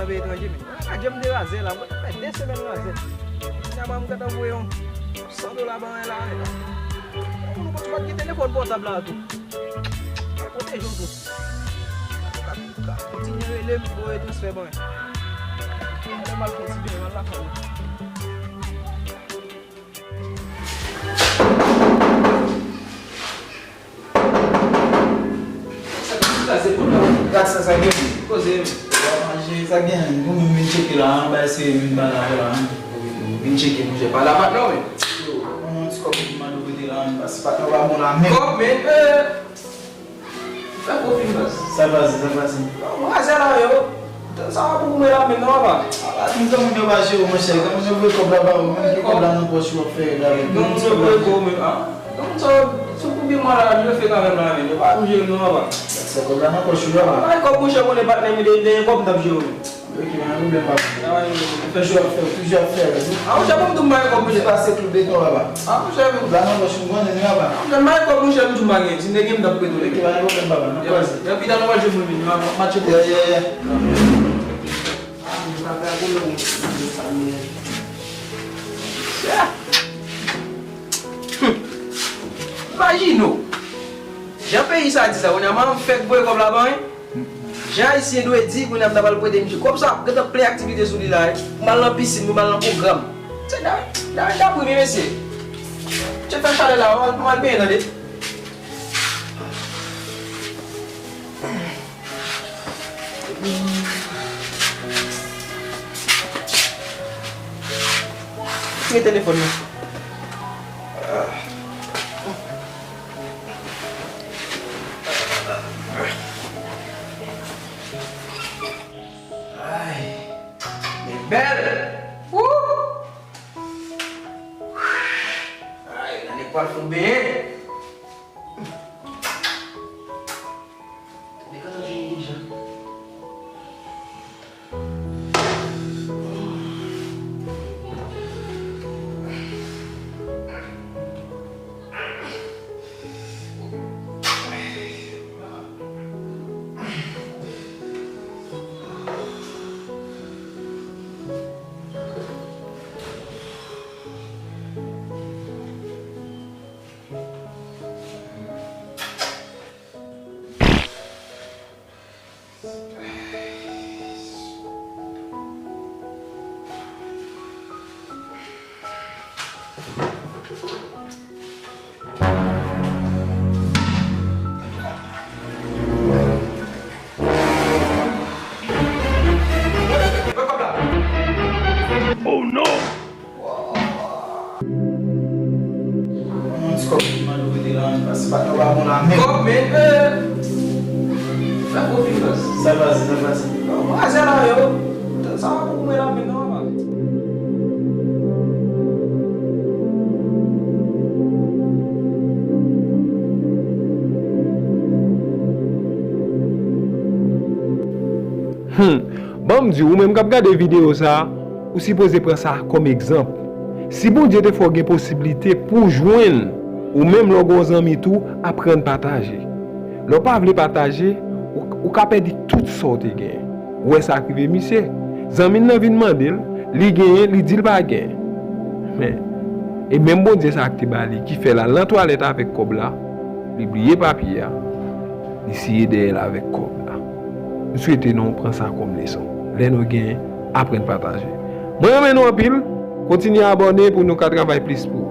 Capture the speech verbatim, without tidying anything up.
Etranje, men. Mwen pa janm te razè la. Mwen fè de semèn razè. Kounya m gentan voye yon san dola ban mwen la, men. Yon moun konn pa gen telefòn pòtab la tou. Pwoteje w tou. Ou ka, ou ka kontinye rele m, voye transfè ban mwen. Alè m al fè yon ti benyen, m al lakay mwen. Gad sa, sa gen. Koze. Sa gen, ou menm vin tcheke la, an, bay se vin pale avè la, an. Vin tcheke, monchè, pale avè non, men. Yo, yon ti kòb pou mande w prete la, an, paske pa, pa bon la, men. Kòb, men, eh. Fè pwofil, baz. Sa pase, sa pase. Mwen razè la, yo. Sa va pou mwen la menm non, papa. Apa, tout granmoun yo pa jere w, monchè. Granmoun yo voye kòb la ba ou, menm ki kòb la nan pòch ou ap fè rèd avèk. Granmoun yo voye kòb, men, ah. Granmoun sa yo, sou pou bi mwen la, yo fè kanmenm la, men. Yo pa pou jere m non, papa. Se kòb la nan pòch ou la, papa. Bay kòb, monchè, konnen patnè m, de, de kòb m t ap jere w. Ok, pa gen pwoblèm, papa. Travay nou fè. Toujou ap fè, toujou ap fè rèd. Ah, monchè, pou m tou m bay kòb, monchè. Se pase klou beton, papa. Ah, monchè, men. Kòb la nan pòch ou, m konnen, men, papa. Ah, monchè, m bay kòb, monchè, m tou m pa gen. Si m te gen, m t ap prete w li. Ok, pa gen pwoblèm, papa. N ap kwaze. Epi, talè w al jwenn mwen vini, m ap, m ap tcheke w. Yeah, yeah, yeah. Ah, m pa ka konnen, monchè, sa m ye. Yeah. Hmm. Imajine w. Jan peyi sa di sa, kounye a, m fèk voye kòb la ban mwen. Jan ayisyen dwe di, kounye a, m ta pral prete misye. Kòb sa ap gentan plen aktivite sou li la, wi. Pou m al nan pisin, pou m al nan pwogram. Se da, da, da pri, wi, mesye. Misye fè chalè la, m al, m al benyen, tande. Ki telefòn nan? Ay, men bèl! Woo! Ay, nan nèg pral fè yon benyen. Li gentan vini deja. Oh no! Yon ti kòb ki mande w rete la, paske patnè w pa bon la menm. Kòb, men, eh, fè pwofil, baz. Sa pase, sa pase. Yo, mwen razè la, yo. Sa va pou mwen la menm, non, papa. Hmm. Ban m di w, ou menm k ap gade videyo sa a, ou sipoze pran sa kòm egzanp. Si Bondye te fè w gen posiblite pou w jwenn, ou menm lè w gen yon zanmi tou, aprann pataje. Lè w pa vle pataje, ou, ou ka pèdi tout sa w te genyen. Ou wè sa k rive misye. Zanmi l nan vin mande l, li genyen, li di l pa genyen. Men, e menm Bondye sa a ki te ba li, ki fè l al nan twalèt avèk kòb la, li bliye papye a, li siye dèyè l avèk kòb la. M swete nou pran sa kòm leson. Lè nou genyen, aprann pataje. Mwen renmen nou anpil. Kontinye abòne pou nou ka travay plis pou ou.